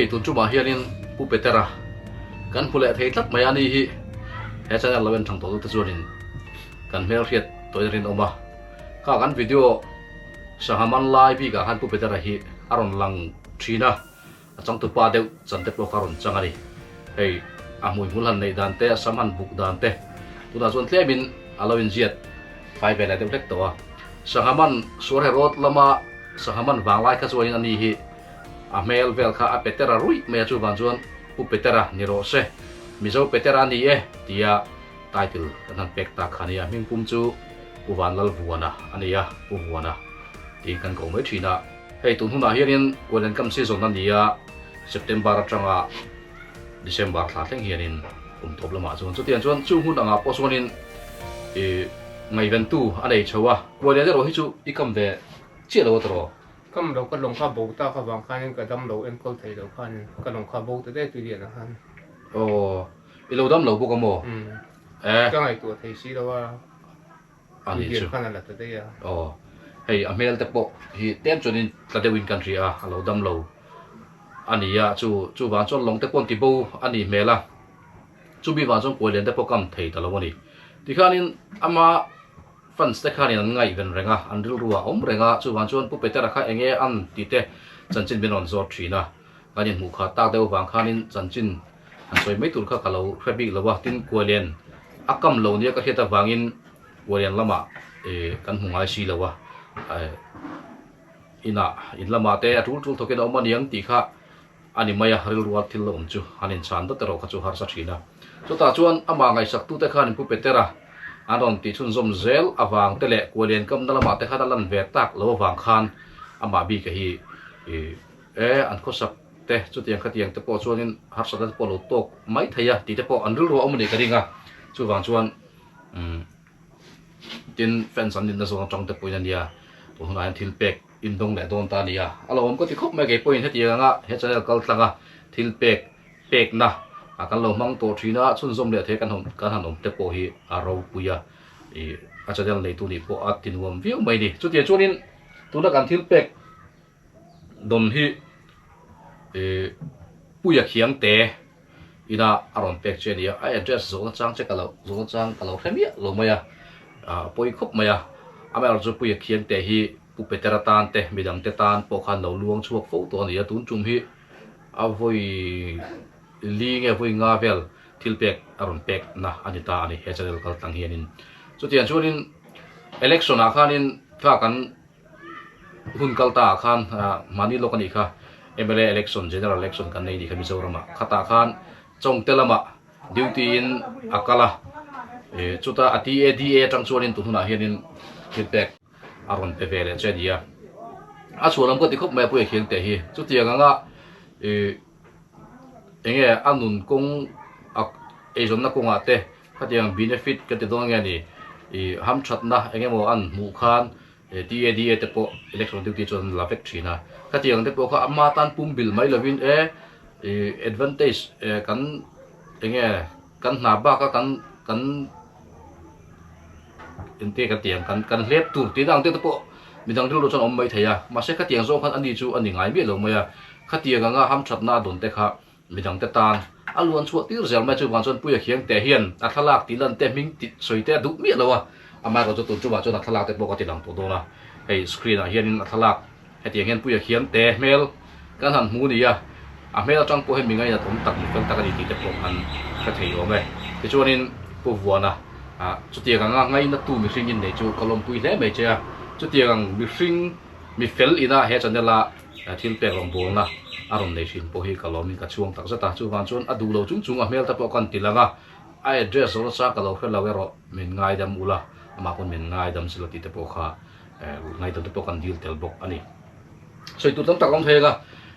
Hei tun tumah hianin Pu Petera kan hmu leh thei tlat mai a ni hi he channel lo en thang tawh tute chuanin kan hmelhriat tawhin a rinawm a. Kha kan video sangha man lai bikah khan Pu Petera hi a rawn lang thin a, a changtupa deuh chan te pawh kha a rawn chang a ni. Hei a hmuihmul han neih dan te, a sam han buk dan te tunah chuan tlemin a lo inziat fai ve leh deuh hlek tawh a. Sangha man Suarherawt lama sangha man vanglai kha chuanin a ni hi A hmel vel kha a Petera ruih mai a, chuvang chuan Pu Petera ni rawh se, Mizo Petera a ni e tia title kan han pek tak kha a ni a, hming pum chu Pu Vanlalvuana a ni a, Pu Vuana tiin kan ko mai thin a. Hei tun hunah hianin Kualenkam season a ni a, September atanga December thla thleng hianin kum tawp lamah chuan chutiang chuan chung hun angah pawh chuanin ih ngaihventu a nei chho a, Kualen erawh hi chu i kam ve chiah lo a tawh. Kam lo ka lawng kha bo tak avang khanin ka dam lo enkawl thei lo khanin ka lawng kha bo ta daih tui lian ah khan. Aw, i lo dam lo bawk a maw? Umm, Eh. ka ngaihtuah thei si lo a, A tui nih lian chu. khan a la ta daih a. Aw, hei a hmel te pawh hi tlem chuanin tla deuhin kan hria a, a lo dam lo a ni a, chu chuvang chuan lawng te pawh an ti bo a nih hmel a, chumi vang chuan kuai lian te pawh kam thei ta lo a ni. Tikhanin ama Fans te khanin an ngaihven reng a, an rilru a awm reng a, chuvang chuan Pu Petera kha enge an ti te chanchin min rawn zawt thin a, kan inhmuh kha tak deuh vang khanin chanchin han sawi mai tur kha ka lo hre bik lo a, tin Kualian a kam lo nia ka hriat avangin Kualian lamah kan hmu ngai si lo a, inah in lamah te a tul tul thawkin a awm aniang tih kha a ni mai a, rilrual thil la awm chu han inchhan dawt erawh kha chu harsa thin a. Chutah chuan amah ngaihsaktute khanin Pu Petera an rawn tih chhunzawm zel avang te leh Kualian kamna lamah te khan a lan ve tak lo avang khan amah bika hi e an khawsak te chutiang khatiang te pawh chuanin harsatna te pawh lo tawk mai thei a tih te pawh an rilru a awm a nih ka ring a. Chuvang chuan umm tin fans an ninna zawn atang te pawhin a nia tun hunah hian thil pek In dawng leh dawn ta a nia. A lo awm ka ti khawp mai kei pawhin hetiang anga he channel kal tlanga thil pek pekna a kan lo hmang tawh thin a, chhunzawm leh thei kan kan han awm te pawh hi a ropui a, ih a channel neitu nih pawh a ti nuam viau mai ni. Chutiang chuanin tuna kan thil pek dawn hi ih Puia Khiangte ina a rawn pek che a nia, a address zawhna chang che ka lo zawhna chang ka lo hre miah lo mai a, a pawi khawp mai a, amaherawhchu Puia Khiangte hi Pu Petera tan te midang te tan pawh khan lo luang chhuak fo tawh a ni a, tun tum hi a vawi li nge vawi nga vel thil pek a rawn pek na a ni ta a ni he channel kal tlang hianin. Chutiang chuanin election ah khanin kha kan hun kal ta ah khan mahni lawk a nih kha mla election general election kan nei a nih kha Mizoram ah khatah khan Chawngte lamah duty in a kal a, chuta a TADA atang chuanin tun hunah hianin thil pek a rawn pe ve leh che a ni a. A chhuah lam ka ti khawp mai a Puia Khiangte hi. Chutiang anga ih enge a nun kawng a eizawnna kawngah te khatiang benefit ka ti dawn nge ni ih hamthatna eng emaw an hmuh khan TADA te pawh election duty chuan an la vek thin a. Khatiang te pawh kha ama tan pum bil mai lovin e ih advantage kan enge kan hna baka kan kan Engte ka tiang kan kan hlep tur tih dang te te pawh midang rilru chuan a awm mai thei a, mahse khatiang zawng khan ani chu a ni ngai miah lo mai a, khatiang anga hamthatna a dawn te kha midang te tan a luan chhuah tir zel mai chuvang chuan Puia Khiangte hian a thlalak tih lan te hming tih sawi te a duh miah lo a, amaherawh chu tun tumah chuan a thlalak te pawh ka ti lang tawh dawn a, hei screen ah hianin a thlalak hetiang hian Puia Khiangte hmel kan han hmu ni a, a hmel atang pawh hian mi ngainat awm tak mi fel tak a ni tih te pawh an hre thei awm e. Tichuanin Pu Vuana ah chutiang anga ngainatu mihring in nei chu ka lawmpui hle mai che a, chutiang ang mihring mi fel ina he channel a thil pek rawngbawlna a rawn nei thin pawh hi ka lawmin ka chhuang tak zet a, chuvang chuan a duh lo chung chung a hmel te pawh kan ti lang a, a address zawh nasa ka lo hre lo erawh min ngaidam ula, amah pawn min ngaidam silo tih te pawh kha Ngaihtuah te pawh kan dil tel bawk a ni. Sawi tur tam tak a awm thei ang a,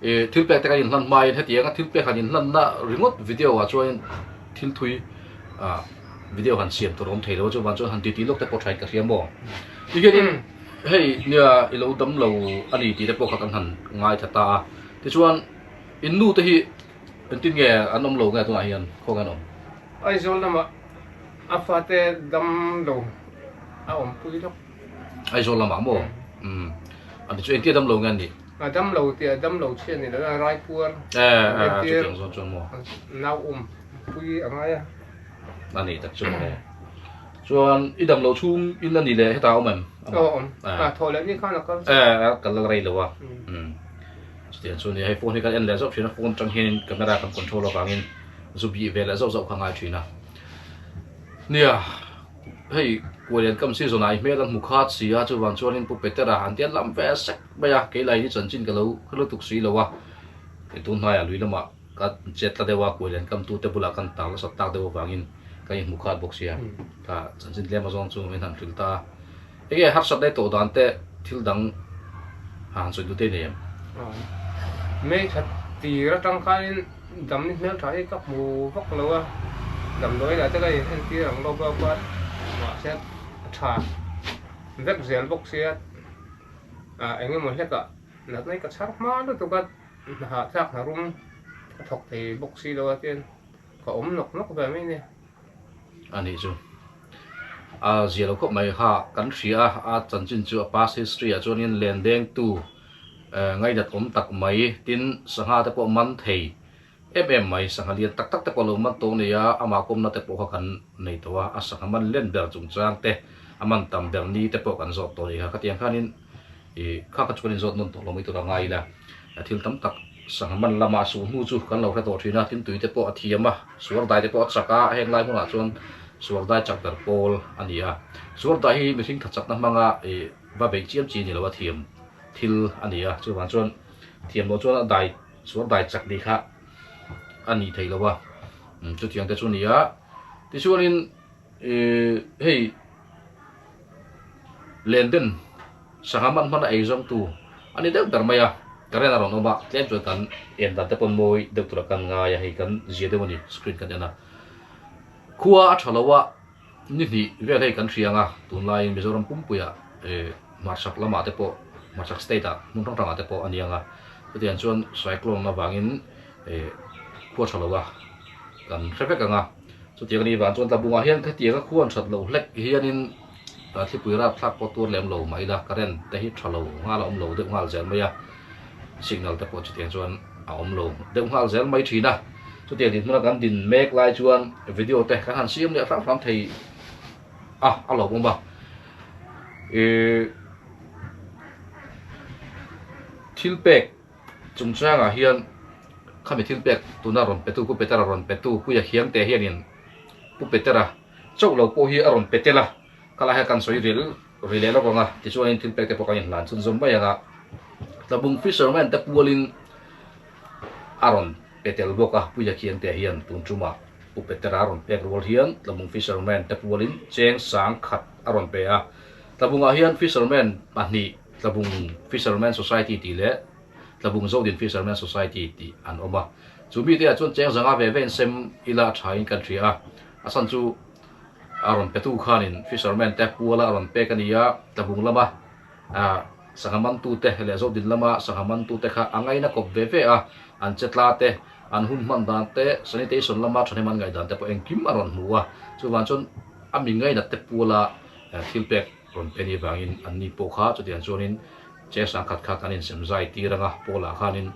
ih thil pek te kan inhlan hmain hetiang a thil pek han inhlanna ringawt video ah chuan thil thui ah video han siam tur a awm thei lo a, chuvang chuan han titi lawk te pawh thain ka hria maw. Tihianin hei nia i lo dam lo a ni tih te pawh kha kan han ngaithla ta a, tichuan in nu te hi engtin nge an awm lo nge tunah hian khawnge an awm? Aizawl lamah a fate dam lo a awmpui lawk. Aizawl lamah maw? Umm. Ani chu engtia dam lo nge an nih? A dam lo tih a dam lo chhiat ni lo a raipuar entir nau awm pui a ngai a. A nih tak chu mawle. Chuan i dam lo chhung in a ni leh hetah a awm em? Aw awm. A thawh leh ni khan a kal. E kal la rei lo a. Chutiang chu nia hei phone hi kan en leh zauh thin a phone atang hianin camera kan control avangin zu bih ve leh zauh zauh kha ngai thin a. Nia. Hei Kualian kam season ah i hmel an hmu khat si a, chuvang chuanin Pu Petera an tian lam ve sek mai a, kei lai hi chanchin ka lo hre lutuk si lo a, kei tun hnaiah lui lamah ka chet tla deuh a, Kualian kam tute bulah kan tar nasat tak deuh avangin ka inhmu khat bawk sia, ka chanchin tlem azawng chu min han hrilh ta a. Enge harsat daih tawh dan te thil dang han sawi dute nei em? May that tir atang khanin damni hmeltha hi ka hmu vak lo a, damdawi lah te ka in entir ang lawk lawk a, mahse a tha vek zel bawk sia, eng emaw hlekah natna hi ka chhar hma lutuk a, hnahahthlak hna rum ka thawk thei bawk si lo a tian ka awm nawk nawk ve mai a ni. A nih chu. A zia lo khawp mai kha kan hria a, a chanchin chu a past history ah chuanin len dengtu ngaihnat awm tak mai tin sangha te pawh man thei em em mai, sangha lian tak tak te pawh lo man tawh a ni a, amah kawmna te pawh kha kan nei tawh a, a sangha man len ber chungchang te a man tam ber ni te pawh kan zawt tawh a ni kha, khatiang khanin Ih, kha kha chu kan inzawt nawn tawh lo mai tur a ngai ila, thil tam tak sangha man lama suh hnu chu kan lo hre tawh thin a, tin tui te pawh a thiam a, suar dai te pawh a chak a, heng lai hmunah chuan suar dai chak ber pawl a ni a. Suar dai hi mihring tha chakna hmanga ih va beih chiam chi ni lo a thiam thil a ni a, chuvang chuan thiam loh chuan a dai suar dai chak ni kha a nih theih lo a, chutiang te chu a ni a. Tichuanin ih hei. Lenden sangha hman hman a ei zawngtu a ni deuh ber mai a, current a rawn awm a, tlem chuan kan en dan te pawn mawi deuh tura kan ngai a, hei kan zia deuh a ni screen kan en a. Khua a tha lo a, ni hnih vel hei kan hria ang a, tunlaiin Mizoram pumpuiah hmarchhak lamah te pawh hmarchhak state ah hmun hrang hrangah te pawh a ni ang a, chutiang chuan cyclone avangin khua tha lo a kan hre vek ang a. Chutiang a nih vang chuan tlabungah hian khatiang a khuan that loh hlek hianin thlipui rap thlak pawh tur lem lo mah ila current te hi tha lo nghal a awm lo deuh nghal zel mai a, signal te pawh chutiang chuan a awm lo deuh nghal zel mai thin a. Chutiang dinhmuna kan din mek lai chuan video te kan han siam leh hram hram thei a, a lawmawm a. Ihh thil pek. Chungchangah hian khami thil pek tuna rawn petu Pu Petera rawn petu Puia Hiangte hianin Pu Petera chauh lo pawh hi a rawn pe tel a, khalai hian kan sawi ril ri leh lawk ang a, tichuanin thil pek te pawh kan inhlan chhunzawm mai ang a, Tlabung Fisherman te pualin a rawn pe tel bawk a, Puia Khiangte hian tun tumah Pu Petera a rawn pek rual hian Tlabung Fisherman te pualin cheng sang khat a rawn pe a, Tlabungah hian Fisherman pahnih Tlabung Fisherman Society tih leh Tlabung Zodin Fisherman Society tih an awm a. Chu mite ah chuan cheng zanga ve ve in sem ila a thain kan hria a. A chhan chu a rawn petu khanin Fisherman te puala a rawn pek a ni a, Tlabung lama sangha mantute leh Zodin lama sangha mantute kha a ngaina kawp ve ve a, an che tla te, an hun hman dan te, sanitation lama thahnem an ngaih dan te pawh engkim a rawn hmu a. Chuvang chuan a mi ngainat te puala thil pek Rawn pe ni vangin an ni pawh kha chutiang chuanin chair sang khat kha kan insem zai tir ang a, Paula khanin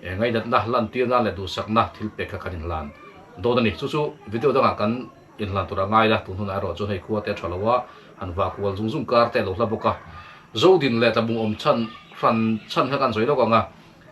ngaihnatna lantirna leh duhsakna thil pek kha kan inhlan dawn a ni. Chu chu video dangah kan inhlan tur a ngai la, tun hunah erawh chuan hei khua te a tha lo a, han vah kual zung zung kar te a lo hla bawk a. Zodin leh tlabung awm chhan hran chhan kha kan sawi lawk ang a,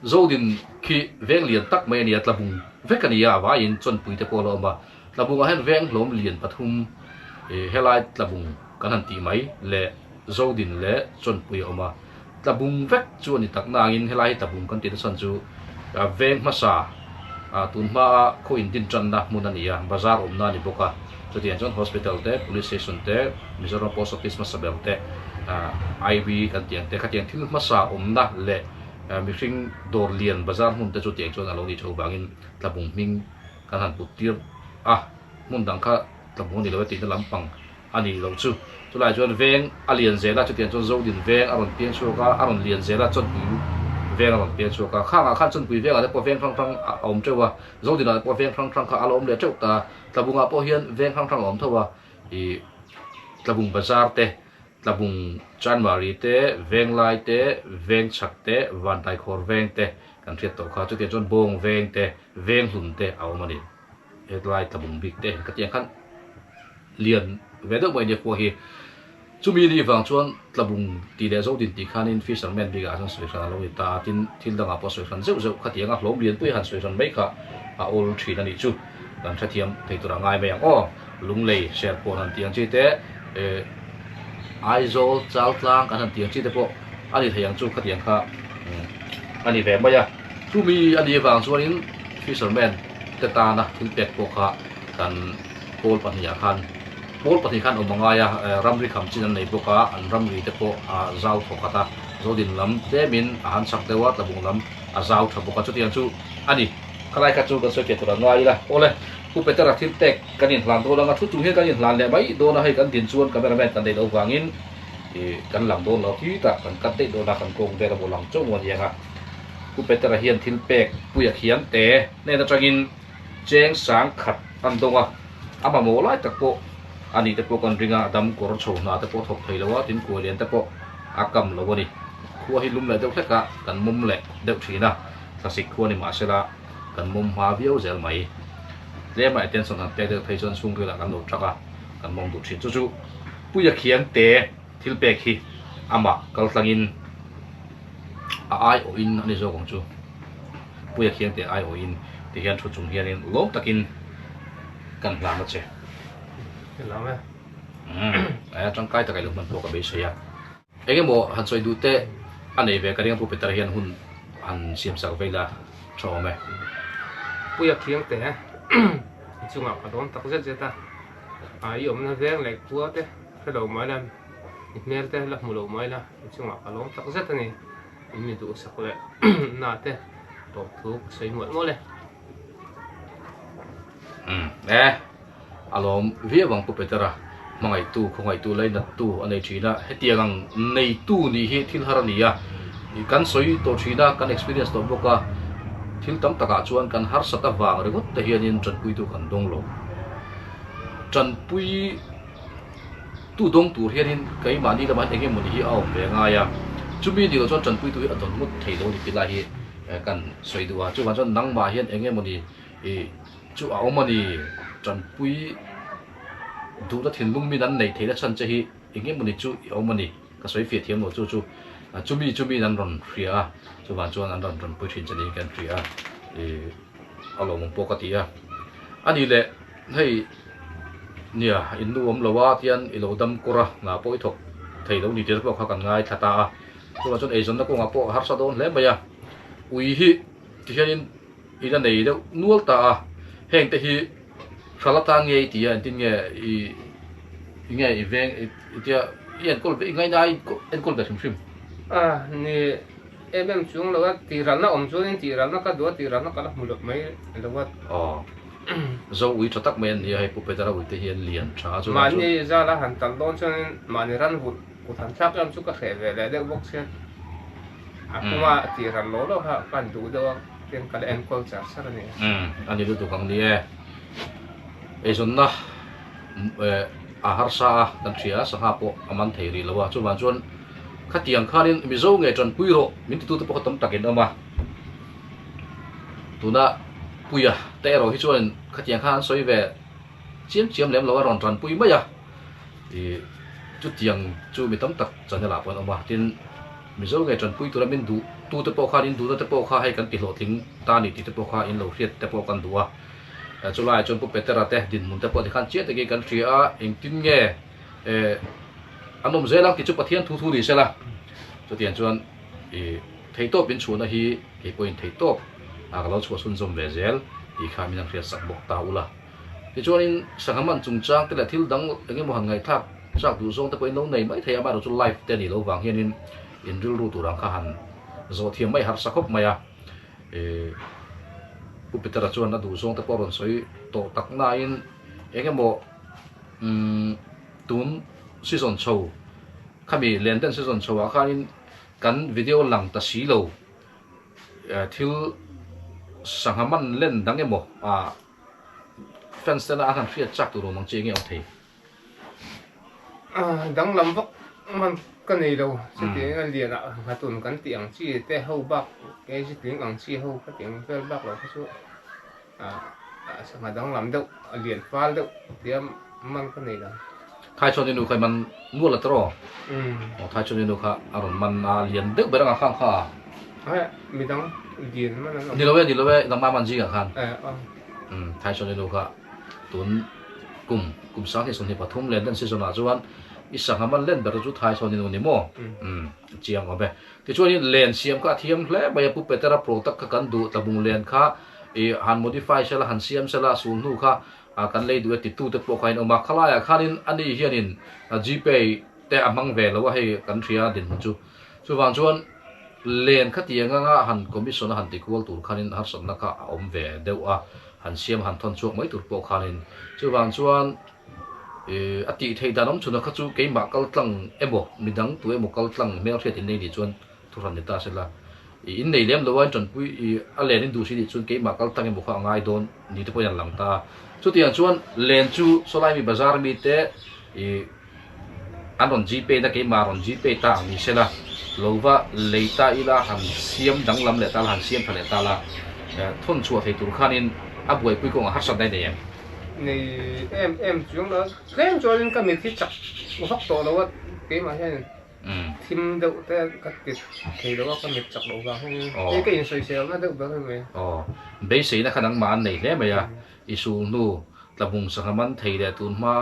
Zodin khi veng lian tak mai a ni a, tlabung vek a ni a, a vaiin chawnpui te pawh a la awm a. Tlabungah hian veng hlawm lian pathum helai tlabung kan han tih mai leh Zodin leh chawnpui a awm a. Tlabung vek chu a ni tak nangin helai hi tlabung kan tih na chhan chu veng hmasa tun hmaa khaw indin tanna hmun a ni a, bazar awmna a ni bawk a. Chutiang chuan hospital te, police station te, Mizoram post office hmasa ber te, IV kan tih ang te khatiang thil hmasa awmna leh Mihring dawr lian bazar hmun te chu tiang chuan a lo nih tho vangin tlabung hming kan han put tir a, hmun dang kha tlabung a ni lo e tihna lampang a ni lo chu. Chulai chuan veng a lian zel a, chutiang chuan Zodin veng a rawn piang chhuak a, a rawn lian zel a, Chawnpui veng a rawn piang chhuak a. Khangah khan Chawnpui vengah te pawh veng hrang hrang a awm teuh a, Zodinah te pawh veng hrang hrang kha a la awm leh teuh ta. Tlabungah pawh hian veng hrang hrang a awm tho a, ih Tlabung bazar te. Tlabung Chanmari te, Venglai te, Vengchhak te, Vantaikhawr veng te kan hriat tawh kha. Chutiang chuan Bawng veng te, Venghlun te a awm a ni. Hetlai Tlabung bik te ka tiang khan lian ve deuh mai nia khua hi. Chumi ni vang chuan Tlabung tih leh Zodin tih khanin Fisherman bikah chuan sawi hran a lo ni ta a, tin thil dangah pawh sawi hran zeuh zeuh khatiang a hlawm lianpui han sawi hran mai kha a awl thin a nih chu. Kan hrethiam thei tur a ngai mai ang aw. Lunglei Serpawn han tih ang chi te, Aizawl Chaltlang kan han tih ang chi te pawh a ni thei ang chu khatiang kha a ni ve mai a. Chumi a nih avang chuanin Fisherman te tana thil pek pawh kha kan pawl pahnihah khan pawl pahnih khan awm a ngai a, ramri kham chin an nei bawk a, an ramri te pawh a zau thaw khat a, Zodin lam tlemin a han chak deuh a, Tlabung lam a zau tha bawk a, chutiang chu a ni. Khalai kha chu kan sawi fiah tur a ngai ila, awle Pu Petera thil pek kan inhlan dawn anga thu chung hian kan inhlan leh mai dawn a, hei kan din chuan cameraman kan neih loh vangin ih kan lang dawn lo khitah kan cut daih dawn a, kan kawng vel a maw lang chauh maw aniang a. Pu Petera hian thil pek puia khiam te hnen atangin cheng sang khat an dawng a, a mamawh lai tak pawh a nih te pawh kan ring a, dam kawr chho hna te pawh thawk thei lo a, tin kuai lian te pawh a kam lo a ni. Khua hi lum leh deuh hlek a, kan mawm leh deuh thin a, thlasik khua ni mahsela kan mawm hma viau zel mai. Tlema attention han pek deuh phei chuan chhungrilah kan lo chak a, kan mawm duh thin. Chu chu Puia khiang te thil pek hi amah kaltlangin a aiawhin a ni zawk ang chu. Puia khiang te aiawhin ti hian thu chung hianin lawm takin kan hlan a che. Lam e. Umm a tangkai tak ilo hman pawh ka beisei a. Eng emaw han sawi duh te a nei ve ka ring a Pu Peter hian hun han siam sak vei la tha awm e. Puia khiang te i chungah ka dawn tak zet zet a, i awmna veng leh khua te hre lo mai la, i hmel te la hmu lo mai la, i chungah ka lawm tak zet a ni. In mi duhsak leh na te tawp thu ka sawi mual mual e. Umm e, a lawm viau ang Pu Petera, hmangaihtu, khawngaihtu, lainattu a nei thin a, hetiang ang neitu nih hi thil har a ni a, kan sawi tawh thin a, kan experience tawh bawk a, thil tam takah chuan kan harsat avang ringawt te hianin tanpuitu kan dawng lo. Tanpui. Tu dawng tur hianin keimahni lamah hian eng emawni hi a awm ve ngai a, chumi ni lo chuan tanpuitu hi a dawn ngawt thei lo a ni tih lai hi kan sawi duh a, chuvang chuan nangmah hian eng emawni chu a awm a ni, tanpui duhna thinlung min an neih theihna chhan che hi eng emawni chu i awm a ni, ka sawi fiah thiam lo chu chu chumi chumi an rawn hria a, chuvang chuan an rawn tanpui thin che niin kan hria a, ih a lawmawm pawh ka ti a, a nih leh hei. Nia, in nu awm lo a tian i lo dam kawr a, hna pawh i thawk thei lo ni tir pawh kha kan ngaithla ta a. Chuvang chuan eizawnna kawngah pawh a harsa dawn hle mai a. Ui hi tihianin i la nei deuh nual ta a, heng te hi hral atan nge i ti a, engtin nge i nge i veng i tia i enkawl ve i ngaina i enkawl ve hrim hrim. A ni em em chuang lo a, tihralna awm chuanin tihralna ka duh a, tihralna ka la hmu loh mai lo a. Aw. Zo ui tha tak mai an ni a, hei Pu Petera ui te hi an lian tha a, chuvang chuan. Mahni zala han tal dawn chuanin mahni ran vulh kut han thlak em chu ka hreh ve leh deuh bawk sia. A puma tih ran lo lo kha ka han duh deuh a, tian ka la enkawl char char a ni. Umm a ni lutuk ang ni e. Eizawnna a harsa a kan hria a, sangha pawh a man thei rih lo a, chuvang chuan khatiang khanin Mizo nge tanpui rawh min titute pawh kha tam takin awm a. Tuna Puia te erawh hi chuan khatiang khan an sawi ve chiam chiam lem lo a rawn tanpui mai a, ih chutiang chu mi tam tak channel ah pawh an awm a, tin Mizo nge tanpui tura min duh tu te pawh khan in duhna te pawh kha hei kan ti hlawhtling ta a ni tih te pawh kha in lo hriat te pawh kan duh a, chulaiah chuan Pu Petera te dinhmun te pawh tikhan chiah takin kan hria a, engtin nge eh an awm zel ang tih chu Pathian thu thu ni sela, chutiang chuan ih. Theihtawp in chhuahna hi kei pawhin theihtawp ah ka lo chhuah chhunzawm ve zel tih kha min han hriat sak bawk ta ula. Tichuanin sangha man chungchang te leh thil dang eng emaw han ngaihthlak chak duh zawng te pawhin lo nei mai thei a, amaherawhchu chu live te a nih loh vang hianin in rilru tur ang kha han zawh thiam mai harsa khawp mai a. Ih Pu Petera chuan a duh zawng te pawh a rawn sawi tawh tak nain eng emaw umm tun season chho khami Lenten season chho ah khanin Kan video lang ta si lo thil sangha man len dang emaw ah fans tena an han hriat chak tur awm ang chi enge awm thei? Danglam vak Man ka nei lo, chutiang a lian ah nghatun kan tih ang chi te ho bak kg tling ang chi ho ka tih ang vel bak lo kha chu ah sangha danglam deuh a lian fal deuh tia man ka nei lo. Thaichhawn inu kha i man nual a tawh? Aw Thaichhawn inu kha a rawn man a lian deuh ber ang a khang kha a. Aih midang lian man an awm. Ni lo e ni lo e nangmah man zingah khan. Thaichhawn inu kha tun kum kum 2023 Lenten season ah chuan i sangha man len ber chu thai sawn in u ni maw? Umm chiang awm e. Tichuanin len siam kha a thiam hle mai a, Pu Petera product kha kan duh tlabung len kha i han modify sela han siam sela sul hnu kha kan lei duh e titu te pawh kha in awm a, khalaiah khanin ani hianin Gpay te a hmang ve lo a hei kan hria dinhmun chu. Chuvang chuan len kha tiang anga han commission a han ti kual tur khanin harsatna kha a awm ve deuh a, han siam han thawn chhuak mai tur pawh khanin. Chuvang chuan a tih theih dan awm chhunah kha chu keimah kal tlang emaw midang tu emaw kal tlang hmelhriat in nei nih chuan thuhran ni ta sela. I innei lem lo a in tanpui i a len in duh si nih chuan keimah kal tlang emaw kha a ngai dawn ni te pawhin an lang ta a. Chutiang chuan len chu sawlaimi bazar mite i An rawn Gpay na keimah rawn Gpay ta ang ni sela, lo va lei ta ila han siam danglam leh ta la, han siam tha leh ta la, thawn chhuah thei tur khanin a buaipui kawngah harsat na i nei em? Nei em em chuang lo, tlem chuanin ka mit hi chak vak tawh lo a, keimah hianin thim deuh te ka ti thei lo a, ka mit chak loh vang hianin hei ka insawiselna deuh ber mai. Aw, beiseina kha nangmah an nei hle mai a, i sul hnu tlabung sangha man thei leh tun hma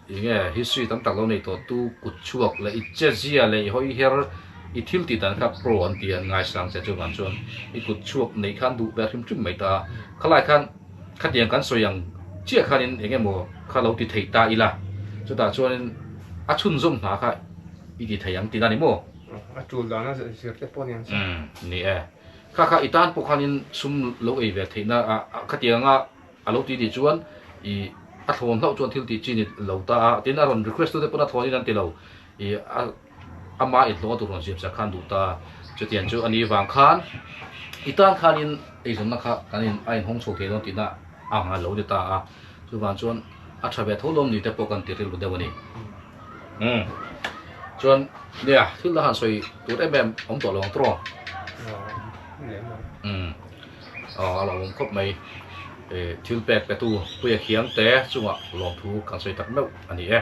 Enge history tam tak lo nei tawh tu kut chhuak leh i che zia leh i hawi her i thil tih dan kha pro an ti a, an ngaisang che chuvang chuan i kut chhuak neih khan duh ve hrim hrim mai ta a. Khalai khan khatiang kan sawi ang chiah khanin eng emaw kha lo ti theih ta ila chutah chuanin a chhunzawm hna kha i ti thei ang tihna ni maw? A tul dan a zir te pawh ni ang che. Ni e. Kha kha i tan pawh khanin sum lo ei ve theihna khatiang anga A lo ti nih chuan i a thlawn hlauh chuan thil tih chi ni lo ta a, tin a rawn request tute pawn a thlawn in an ti lo, i a ama inhlawh a tur rawn siam sak khan duh ta a, chutiang chu a ni vang khan i tan khanin eizawnna kha kan in a inhawng chho thei dawn tihna ang a lo ni ta a, chuvang chuan a tha ve tho lawm ni te pawh kan ti rilru deuh a ni. Umm chuan nia thil dang han sawi tur em em awm tawh lo ang tawh. Umm. Aw a lawmawm khawp mai. Thil pek petu Puia Khiang te chungah lawmthu kan sawi tak meuh a ni e.